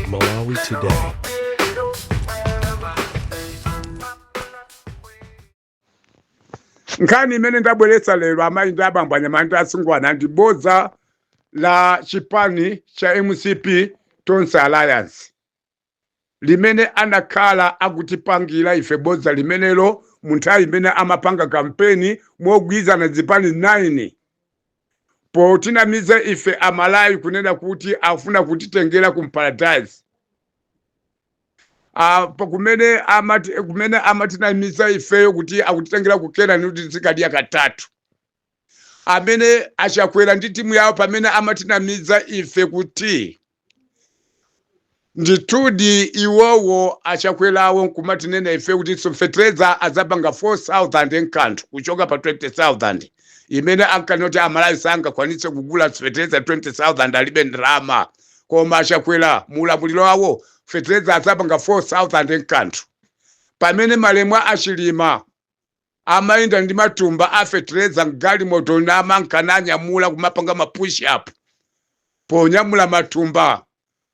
Malawi Today. Nkhani imene ndabweretsa lero, amayi ndi abambo, anyamata ndi asungwana, ndi bodza la chipani cha MCP Tonse Alliance limene anakhala akutipangira ife bodza limenelo mu nthawi imene amapanga kampeni mogwirizana zipani 9, potinamiza ife Amalawi kunena kuti afuna kutitengera ku paradise. Kumene amatinamiza ifeyo kuti akutitengera ku Kenani kuti tizikadya katatu, amene aChakwera ndi timu yawo, pamene amatinamiza ife kuti ndithudi iwowo aChakwerawo nkumatinena ife kuti fetereza adzapanga 4000 nkanthu kuchoka pa 20,000 imene ankanena kuti Amalawi sangakwanitse kugula fetereza 20,000, alibe ndalama, koma aChakwera mu ulamuliro wawo fetereza adzapanga 4000 nkanthu, pamene malemu aChilima amayenda ndi matumba a fetereza mgalimoto namanka nanyamula kumapanga ma push up ponyamula matumba,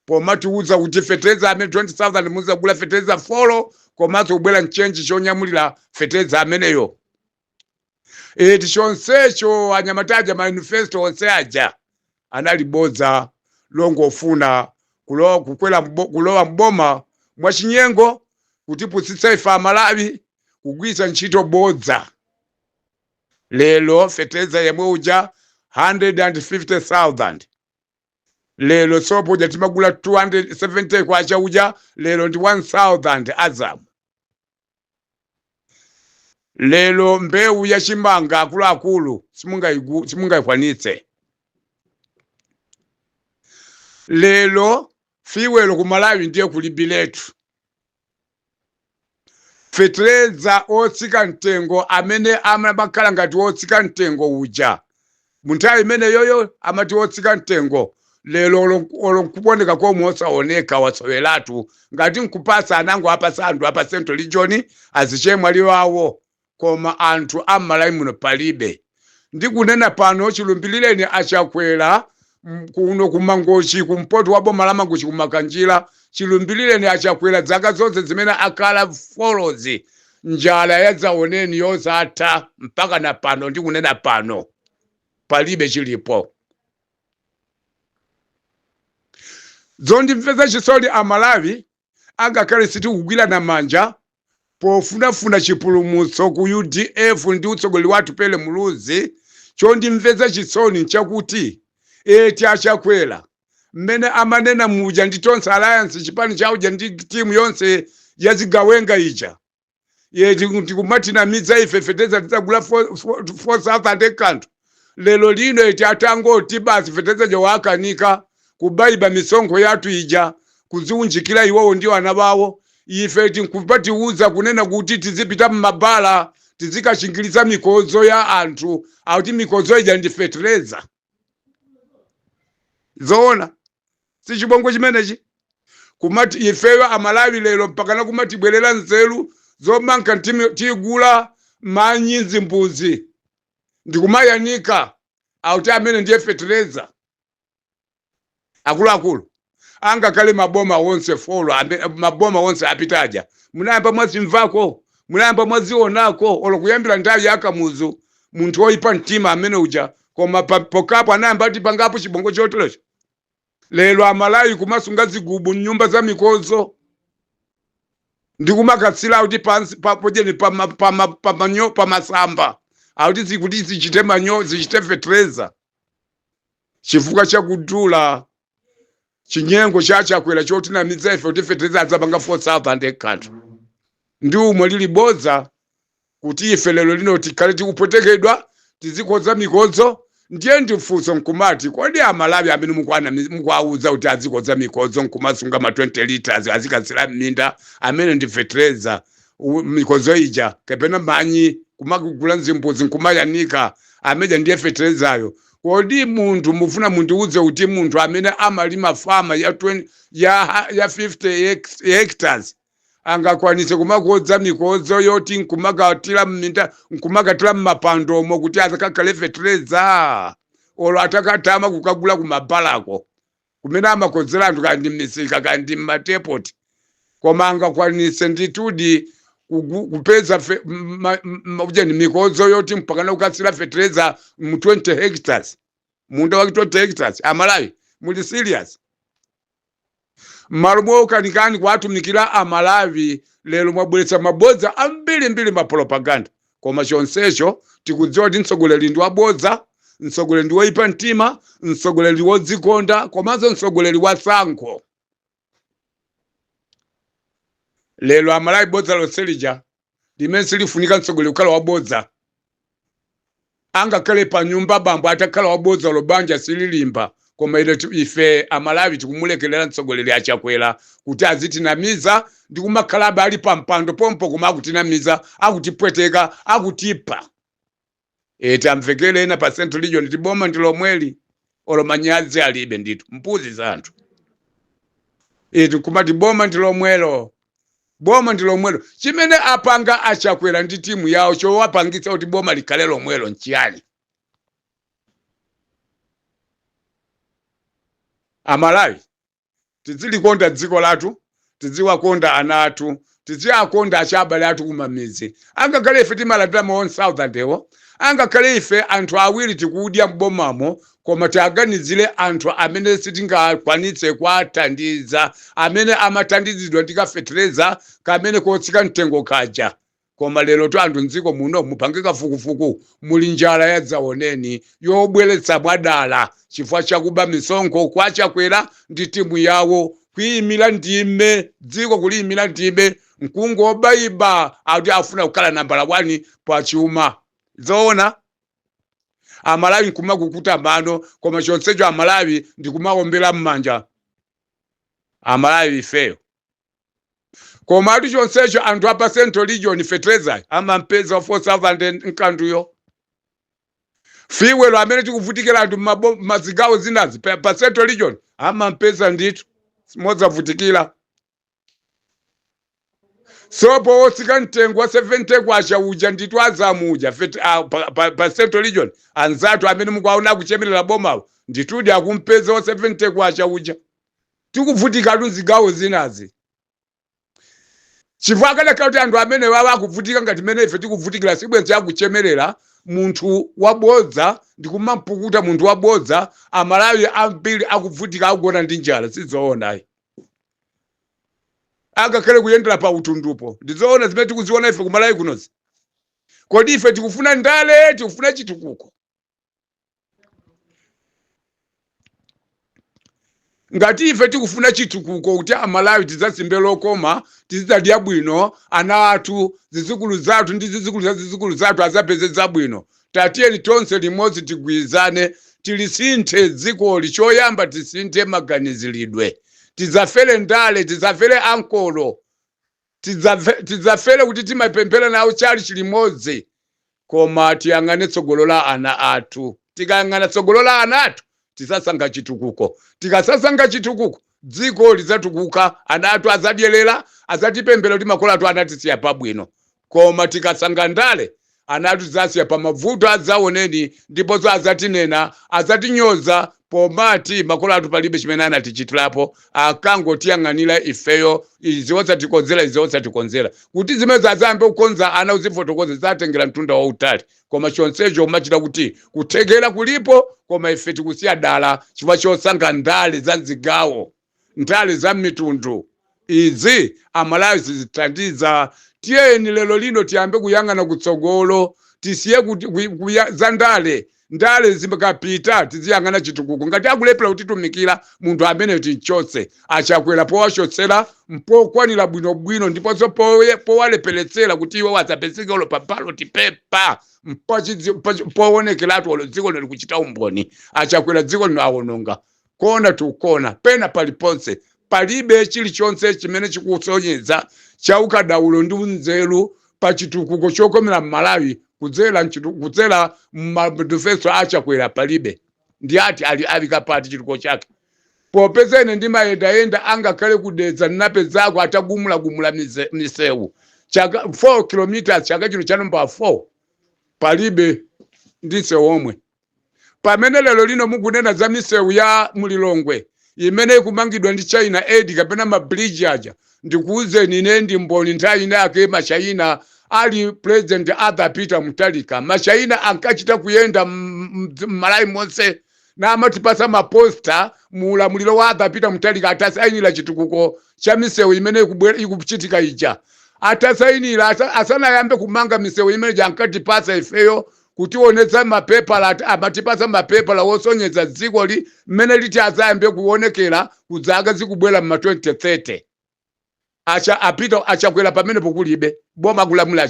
pomatiuza kuti fetereza amene 20,000 muzagula fetereza four komanso kubwera mchenji chonyamulira fetereza ameneyo. Eti chonsecho anyamata aja manifesto onse aja anali bodza longofuna kulowa, kukwera kulowa mboma mwachinyengo, kutipusitsa ife Amalawi kugwiritsa ntchito bodza. Lero fetereza yemwe uja 150,000. Lero sopo uja timagula 270 kwacha uja lero ndi 1000 azamu. Lero mbewu ya chimanga, akuluakulu, simungayikwanitse. Lero fuel ku Malawi ndiye kulibiletu. Fetereza otsika mtengo amene amakhala ngati otsika mtengo uja mu nthawi imeneyoyo amati otsika mtengo, lero olo nkuoneka komwe osaoneka, wasoweratu. Ngati nkupasa, anango apasa anthu apa Central Region, azichemwali wawo, koma anthu am'Malawi muno palibe. Ndikunena pano, chilumbilireni aChakwera kuno kuMangochi, kumpoto wa boma la Mangochi, kuMakanjira, chilumbilireni aChakwera zaka zonse zimene akhala four-zi, njala yadzaoneni yosatha mpaka na pano. Ndikunena pano palibe chilipo. Zondimvetsa chisoni, Amalawi, angakhale sitikugwirana manja pofunafuna chipulumutso ku UDF ndi utsogoleri wa Atupele Muluzi, chondimvetsa chisoni nchakuti eti aChakwera mmene amanena muja ndi Tonse Alliance, chipani chauja ndi timu yonse ya zigawenga ija, eti ndikumatinamiza ife fetereza tidzagula 4000 kanthu. Lero lino eti atangoti basi fetereza jawakanika kubayiba misonkho yathu ija, kudziunjikira iwowo ndi ana bawo, ife tinkupatiuza kunena kuti tizipita mmabala tizikachingiriza mikodzo ya anthu, akuti mikodzo ija ndi fetereza. Zoona, si chipongwe chimenechi? Kumati ifeyo Amalawi lero mpakana kumatibwerera nzeru zomanka tigula manyi mzimbuzi ndikumayanika, akuti amene ndiye fetereza. Akuluakulu, angakhale maboma onse four, maboma onse apitaja, munayamba mwazimvako, munayamba mwazionako, olo kuyambira nthawi ya Kamuzu, munthu woyipa mtima amene uja, koma pokapo anayamba ati pangapo chipongwe choterocho? Lero Amalawi kumasunga zigubu mnyumba za mikodzo ndikumakatsira kuti pansi pojeni pamasamba, akuti zikuti zichite manyo, zichite fetereza, chifukwa chakudula chinyengo cha Chakwera chotinamiza ife kuti fetereza adzapanga 4000 kanthu. Ndi umwe lili bodza kuti ife lero lino tikhale tikupwetekedwa, tizikodza mikodzo. Ndiye ndifunso nkumati, kodi Amalawi amene mukuwauza kuti azikodza mikodzo nkumasunga ma 20 liters azikatsira m'minda, amene ndi fetereza, mikodzo ija kapena manyi kumakugula mzimbuzi nkumayanika, amene ndiye feterezayo, kodi munthu mufuna mundiuze kuti munthu amene amalima fama ya 20, ya 50 hectares angakwanise kumakodza mikodzo yoti nkumakatira mminda, nkumakatira mmapandomo kuti azakakhale fetereza, olo atakatama kukagula kumabalako? Kumene amakonzera anthu, kandi m'misika, kandi m'madepot, koma angakwanitse nditudi kupeza ujeni mikodzo yoti mpakana kukatsira fetereza mu 20 hectares, munda wa 20 hectares? Amalawi, muli serious? M'malo mokanikani kuwatumikira Amalawi, lero mwabweretsa mabodza ambirimbiri, mapropaganda. Koma chonsecho tikudziwa kuti mtsogoleri ndi wabodza, mtsogoleri ndi woyipa mtima, mtsogoleri wodzikonda, komanso mtsogoleri wa tsankho. Lero Amalawi, bodza lonse lija limene silifunika mtsogoleri kukhala wabodza, angakhale pa nyumba bambo atakhala wabodza, lo banja sililimba. Koma ine ife Amalawi tikumulekelera mtsogoleri aChakwera kuti azitinamiza ndi kumakhalabe ali pa mpando pompo, koma akutinamiza, akutipweteka, akutipha. Eti amvekere ena pa Central Region ti boma ndi lomweli, olo manyazi alibe ndithu, mbuzi za anthu. Eti kumati boma ndi lomwelo, boma ndi lomwelo. Chimene apanga aChakwera ndi timu yawo chowapangitsa kuti boma likhale lomwelo nchiyani? Amalawi, tidzilikonda dziko lathu, tidziwakonda ana athu, tidziwakonda achabale athu kumamidzi. Angakhale ife timalandira ma 1000 ewo, angakhale ife anthu awiri tikudya m'bomamo, koma tiaganizire anthu amene sitingakwanitse kuwathandiza, amene amathandizidwa ndi kafetereza kamene kotsika mtengo kaja. Koma lero to anthu mdziko muno, mupange kafukufuku, muli njala yadzaoneni yobweretsa mwadala chifukwa chakuba misonkho kwa Chakwera ndi timu yawo, kuyimira ndime dziko, kuliyimira ndime nkungobayiba, akuti afuna kukhala nambala 1 pa chuma. Zoona, Amalawi nkumakukuta mano, koma chonsecho Amalawi ndikumaombera m'manja. Amalawi ifeyo, koma ati chonsecho anthu apa Central Region fertilizer amampeza 4000 mkanduyo, fuel amene tikuvutikira anthu mazigawo zinazi pa Central Region amampeza ndithu modzavutikira. Sopo wotsika mtengo wa 70 kwacha uja ndithu azamuja pa Central Region, anzathu amene mukuwaona akuchemerera bomawo ndithudi akumpeza wa 70 kwacha uja. Tikuvutikatu mzigawo zinazi, chifukwa akanakhala kuti anthu amene wawa akuvutika ngati mmene ife tikuvutikira, sibwenzi akuchemerera munthu wabodza ndikumampukuta munthu wabodza. Amalawi ambiri akuvutika, akugona ndi njala. Sizoona ayi, angakhale kuyendera pa utundupo. Ndizoona zimene tikuziona ife kumalawi kunozi? Kodi ife tikufuna ndale, tikufuna chitukuko? Ngati ife tikufuna chitukuko kuti Amalawi tidzasimbe lokoma, tizidzadya bwino, ana athu, zidzukulu zathu ndi zidzukulu za zidzukulu zathu adzapeze zabwino, tatiyeni tonse limodzi tigwirizane, tilisinthe dzikoli. Choyamba tisinthe maganiziridwe, tidzafere ndale, tidzafere ankolo, tidzafere kuti timapemphera nawo chali chilimodzi, koma tiyang'ane tsogolo la ana athu. Tikayang'ana tsogolo la ana athu, tisasankha chitukuko. Tikasasankha chitukuko, dziko lidzatukuka, ana athu adzadyerera, adzatipemphera kuti makolo athu anatisiya pabwino. Koma tikasankha ndale, ana athu tidzasiya pa mavuto adzaoneni, ndiponso adzatinena, adzatinyoza pomati makolo athu palibe chimene anatichitirapo, akangotiyang'anira ifeyo, izi osatikonzera, izi osatikonzera. Kuti zimene adzayambe kukonza ana, kuzifotokoza, zidzatengera mtunda wautali. Koma chonsecho kumachita kuti kuthekera kulipo, koma ife tikusiya dala chifukwa chosankha ndale za mzigawo, ndale za mitundu. Izi Amalawi sizithandiza. Tiyeni lero lino tiyambe kuyang'ana kutsogolo, tisiye kuti za ndale. Ndale zikapita, tiziyang'ana chitukuko. Ngati akulephera kutitumikira munthu amene, tinchotse. Achakwera powachotsera mpokwanira bwinobwino, ndiponso powalepheretsera kuti iwo adzapezeke olo pa ballot paper, poonekeratu, olo dziko lino likuchita umboni. Achakwera dziko lino awononga kona tukona, pena paliponse palibe chilichonse chimene chikusonyeza chaukadaulo ndi unzeru pa chitukuko chokomera Mmalawi kudzera mmanifesto aChakwera. Palibe. Ndi ati ali alikapati chitukuko chake? Popeza ine ndimayendayenda, angakhale kudedza ndinapezako atagumulagumula misewu chaka 4 kilometers, chaka chino cha number 4 palibe ndi msewu omwe. Pamene lero lino mukunena za misewu ya mulilongwe Imene ikumangidwa ndi China Aid kapena ma bridge aja, ndikuwuzeni ine ndi mboni, nthawi ina yake Machina ali President Arthur Peter Mutharika, Machina ankachita kuyenda m'Malawi monse na amatipasa ma poster mu ulamuliro wa Arthur Peter Mutharika, atasayinira chitukuko cha misewu imene ikuchitika ija. Atasayinira, asanayambe kumanga misewu imene, ankatipasa ifeyo kutionetsa mapepala, amatipasa mapepala wosonyeza dzikoli mmene liti azayambe kuonekera kudzaka zikubwera mma 2030. Acha apita Achakwera pamenepo kulibe boma kulamula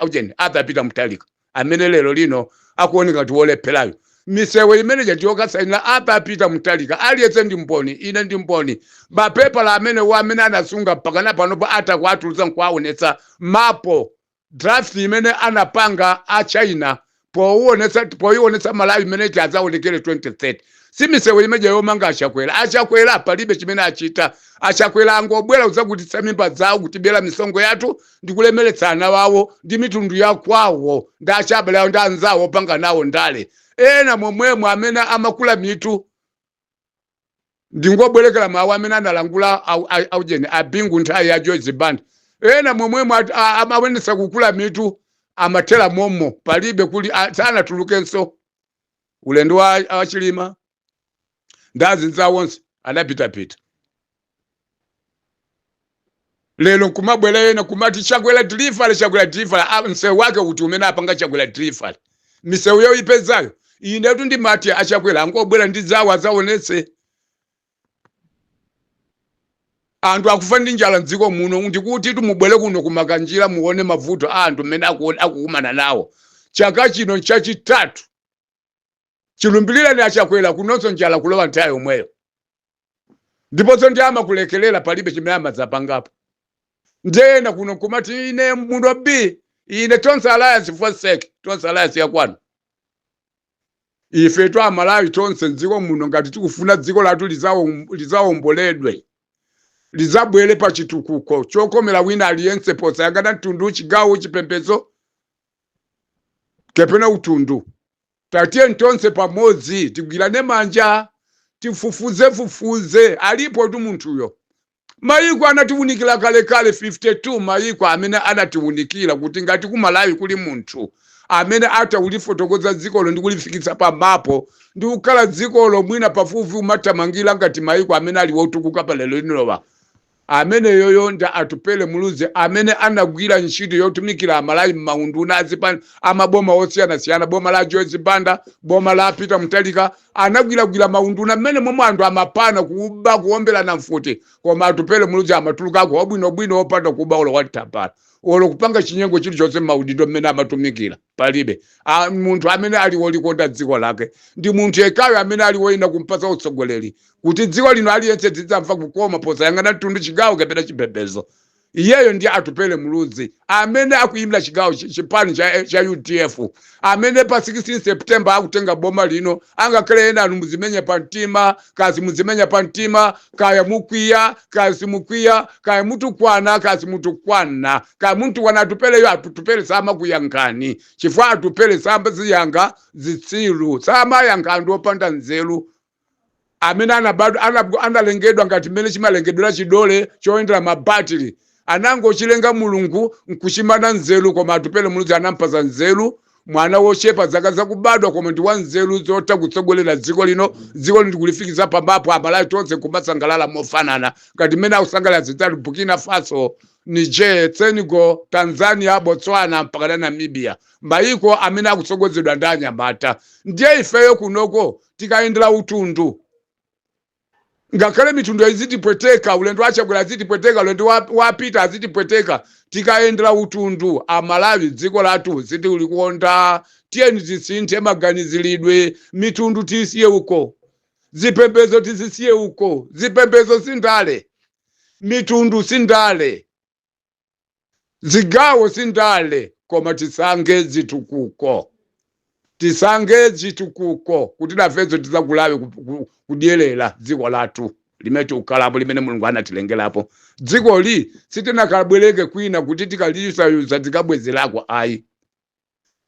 ujeni Arthur Peter Mutharika amene lero lino akuoneka kuti wolepherayo. Misewu imene ndiyokasainira Arthur Peter Mutharika, aliyense ndi mboni, ine ndi mboni. Mapepala amene wo amene anasunga mpakana panopo, atakuatulutsa nkuaonetsa mapo draft imene anapanga a China poionetsa Malawi imene iti adzaonekere 2030, si misewu imeja yomanga Achakwera. Achakwera palibe chimene achita. Achakwera angobwera kudzakutitsa mimba zawo, kutibera misonkho yathu ndi kulemeretsa ana wawo ndi mitundu ya kwawo ndi achabale awo ndi anzawo opanga nawo ndale ena momwemo amene amakula mitu. Ndingobwerekera mawu amene analangula aujeni Abingu nthawi ya Joyce Banda: ena momwemo amaonetsa kukula mitu, amathera momo, palibe kuli sanatulukenso. Ulendo wa Chilima ndi azinzawo onse anapitapita. Lero nkumabwera ena kumati Chakwera delivery, Chakwera delivery. Msewu wake kuti umene apanga Chakwera delivery? Misewu yoipezayo, inetu ndimati Achakwera angobwera ndi zawo azaonetse. Anthu akufa ndi njala mdziko muno. Ndikuti tumubwere kuno kumakanjira muone mavuto a anthu mmene akukumana nawo. Chaka chino nchachitatu chilumbirani Achakwera kunonso njala kulowa nthawi yomweyo, ndiponso ndi amakulekelera, palibe chimene amadzapangapo. Ndiyena kuno kumati ine muno b ine Tonse Alliance for sake Tonse Alliance yakwanu. Ife twa Amalawi tonse mdziko muno, ngati tikufuna dziko lathu lidzawomboledwe, lidzabwere pa chitukuko chokomera wina aliyense posayang'ana mtundu, chigawo, chipembedzo kapena utundu, tatiye tonse pamodzi tigwirane manja, tifufuze fufuze. Alipo tu munthuyo. Mayiko anatiwunikira kalekale, 52 mayiko amene anatiwunikira kuti ngati kumalawi kuli munthu amene ataulifotokoza dzikolo ndi kulifikitsa pamapo ndi kukhala dzikolo mwina pafupi umathamangira ngati mayiko amene ali wotukuka pa lero linowa, ameneyoyo ndi Atupele Muluzi, amene anagwira ntchito yotumikira Amalawi m'maunduna azipani amaboma osiyanasiyana, boma la Joyce Banda, boma la Peter Mutharika. Anagwiragwira maunduna mmene momwe anthu amapana, kuba, kuombelana mfuti, koma Atupele Muluzi amatulukako wabwinobwino, wopanda kuba olo watapala olo kupanga chinyengo chilichonse m'maudindo mmene amatumikira, palibe. Munthu amene ali wolikonda dziko lake ndi munthu yekhayo amene ali woyina kumpasa utsogoleri kuti dziko lino aliyense tidzamva kukoma posayang'ana mtundu, chigawo kapena chipembedzo. Iyeyo ndi Atupele Muluzi amene akuyimira chigawo chipani cha UDF, amene pa 16 September akutenga boma lino. Angakhale ena anu muzimenya pa mtima, kasi muzimenya pa mtima, kaya mukwiya, kaya simukwiya, kaya mutukwana, kaya simutukwana, kaya mutukwana Atupeleyo, Atupele samakuyankhani, chifukwa Atupele samaziyankha zitsiru, samayankha anthu opanda nzeru amene anabadwa analengedwa ngati mmene chimalengedwera chidole choyendera mabatiri, anangochilenga Mulungu nkuchimana nzeru. Koma Atupele Muluzi anampasa nzeru, mwana wochepa zaka zakubadwa, koma ndi wa nzeru zotha kutsogolera dziko lino, dziko lino ndikulifikisa pamapo, Amalawi tonse kumasangalala mofanana ngati mmene akusangalala zitatu Burkina Faso, Niger, Senegal, Tanzania, Botswana mpaka na Namibia, mayiko amene akutsogozedwa ndi anyamata. Ndiye ifeyo kunoko tikayendera utundu, ngakhale mitundu izitipweteka, ulendo waChakwera azitipweteka, ulendo wapita azitipweteka, tikayendera utundu, Amalawi, dziko lathu sitikulikonda. Tiyeni tisinthe maganiziridwe. Mitundu tisiye uko, zipembedzo tizisiye uko. Zipembedzo sindale, mitundu sindale, zigawo sindale, koma tisange zitukuko, tisange zitukuko kuti nafenso tidzakulawe kudyerera dziko lathu limene tikukhalapo, limene Mulungu anatilengerapo. Dzikoli sitinakabwereke kwina kuti tikaliyusayusa tikabwezerako, ayi.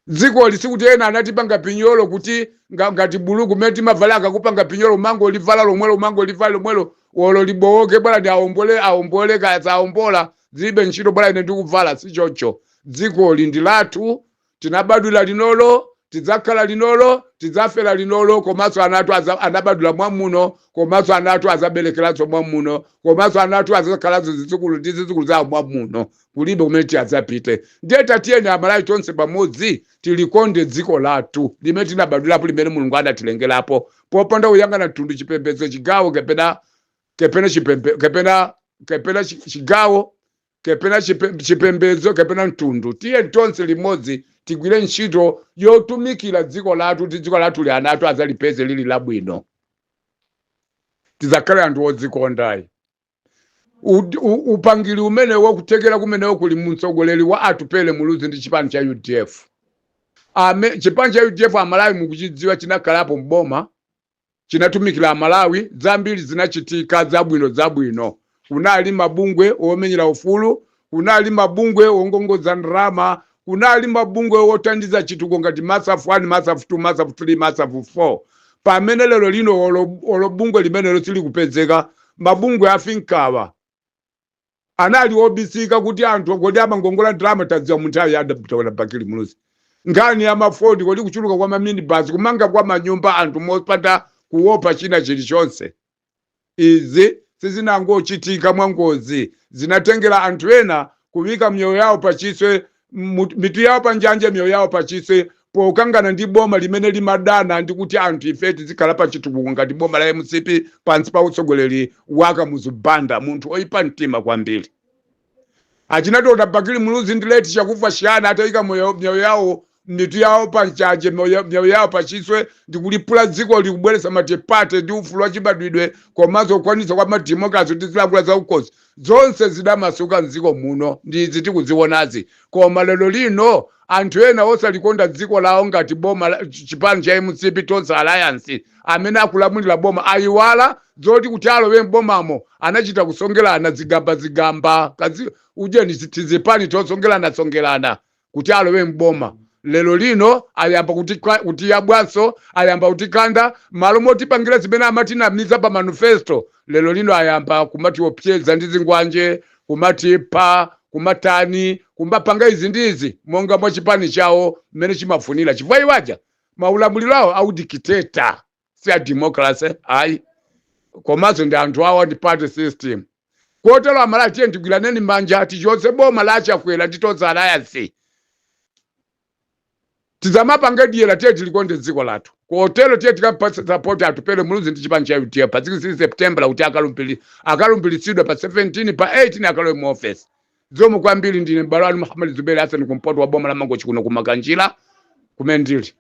Dzikoli sikuti ena anatipanga pinyolo kuti ngati buluku mmene timavala, akakupanga pinyolo umangolivala lomwelo, umangolivala lomwelo, olo libowoke, bwana ndi awombole awombole, kaya saombola zilibe ntchito, bwana ine ndikuvala. Sichocho. Dzikoli ndi lathu, tinabadwira linolo, tidzakhala linolo, tidzafera linolo, komanso ana athu anabadwira mwamuno, komanso ana athu adzaberekeranso mwamuno, komanso ana athu adzakhalanso zidzukulu ndi zidzukulu zawo mwamuno. Kulibe kumene tiadzapite. Ndiye tatiyeni Amalawi tonse pamodzi tilikonde dziko lathu limene tinabadwirapo, limene Mulungu anatilengerapo, popanda kuyang'ana mtundu, chipembedzo, chigawo kapena chipembe kapena chigawo kapena chipembedzo kapena mtundu. Tiye tonse limodzi tigwire ntchito yotumikira dziko lathu, kuti dziko lathu li ana athu adzalipeze lili labwino. Tidzakhale anthu odzikondayi. Upangiri umenewo, kuthekera kumenewo kuli mtsogoleri wa Atupele Muluzi ndi chipani cha UDF. Chipani cha UDF, Amalawi mukuchidziwa, chinakhalapo mboma, chinatumikira Amalawi, zambiri zinachitika zabwino zabwino. Kunali mabungwe omenyera ufulu, kunali mabungwe ongongoza ndalama, kunali mabungwe othandiza chitukuko ngati MASAF 1, MASAF 2, MASAF 3, MASAF 4, pamene lero lino olo bungwe limenelo silikupezeka. Mabungwe a FINCA wa anali obisika kuti anthu kodi amangongola ndalama, tadziwa mu nthawi ya Dr. Bakili Muluzi. Nkhani ya mafoni, kodi kuchuluka kwa maminibus, kumanga kwa manyumba anthu mopanda kuopa china chilichonse, izi sizinangochitika mwangozi. Zinatengera anthu ena kuyika miyoyo yawo pachiswe, mitu yawo panjanje, miyoyo yawo pachiswe, pokangana ndi boma limene limadana ndi kuti anthu ife tizikhala pa chitukuko, ngati boma la MCP pansi pa utsogoleri wa Kamuzu Banda, munthu oyipa mtima kwambiri. Achina Dr. Bakili Muluzi ndi late Chakufwa Chihana atayika miyoyo yawo, mitu yawo panjanje, miyoyo yawo pachiswe ndikulipula dziko, likubweretsa multiparty ndi ufulu wachibadwidwe komanso kukwanitsa kwa mademocracy ndi zilankhulo za ukhosi, zonse zidamasuka mdziko muno, ndizi tikuzionazi. Koma lero lino anthu ena osalikonda dziko lawo ngati boma chipani cha MCP, Tonse Alliance, amene akulamulira boma, ayiwala zoti kuti alowe mbomamo anachita kusongerana zigamba zigamba kazi ujeni tizipani tosongerana songerana kuti alowe mboma. Lero lino ayamba kutiyabwanso, ayamba kutikanda malo motipangira zimene amatinamiza pa manifesto. Lero lino ayamba kumatiopseza ndi zingwanje, kumatipha, kumatani, kumapanga izi ndi izi monga mwa chipani chawo mmene chimafunira, chifukwa iwaja maulamuliro awo audikiteta, si a democracy ayi, komanso ndi anthu awo ndi party system. Kotero Amalawi, tiye tigwiraneni manja, tichotse boma la Chakwera ndi Tonse Alliance. Tizamapanga dyera, tiye tilikonde dziko lathu. Kotero tiye tikapatse support Atupele Muluzi ndi chipani cha UDF pa 16 September kuti akalumbiritsidwe pa 17, pa 18 akalowe mu office. Zikomo kwambiri. Ndine m'bale wanu Muhammad Zuberi Hassan, kumpoto wa boma la Mangochi kuno kumakanjira kumene ndili.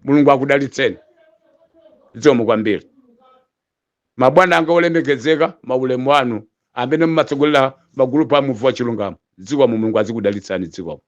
Mulungu akudalitseni. Zikomo kwambiri, mabwana anga olemekezeka, maulemu anu amene mumatsogolera magulupu a Muvi wa Chilungamo. Zikomo, Mulungu azikudalitsani. Zikomo.